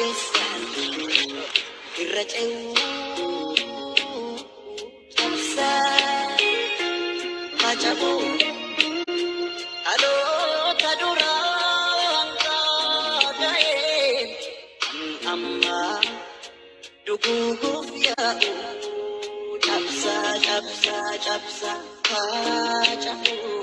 Ajjeessan irra ce'uu cabsaa haa cabuu dhaloota duraan qaada'een kan ammaa duguuguuf yaa'u cabsaa cabsaa cabsaa haa cabuu.